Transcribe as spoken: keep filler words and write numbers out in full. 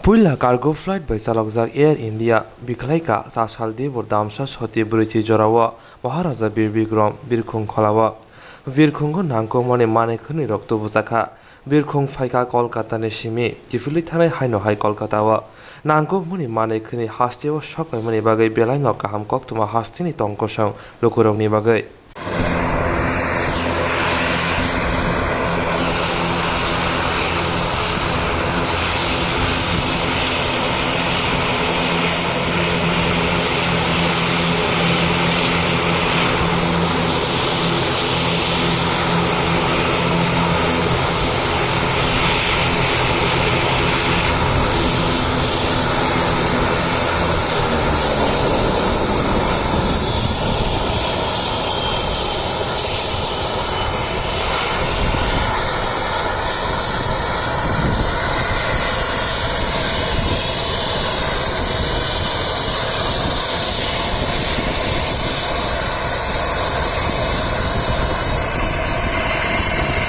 Puila cargo flight bai chalokjak Air India bikhlaika chasal dibor damsa soti brwichi jorao Maharaja Bir Bikram birkhung kholao. Birkhungo nangkukmani manwi khwnwi rok tubujakha. Birkhung phaikha Kolkatani simi kiphilwi thanai haino hai Kolkatao. Nangkukmani manwi khwnwi hasteo sokpaimani bagwi belaino kaham koktwma hasteni tongkosong lukurokni bagwi.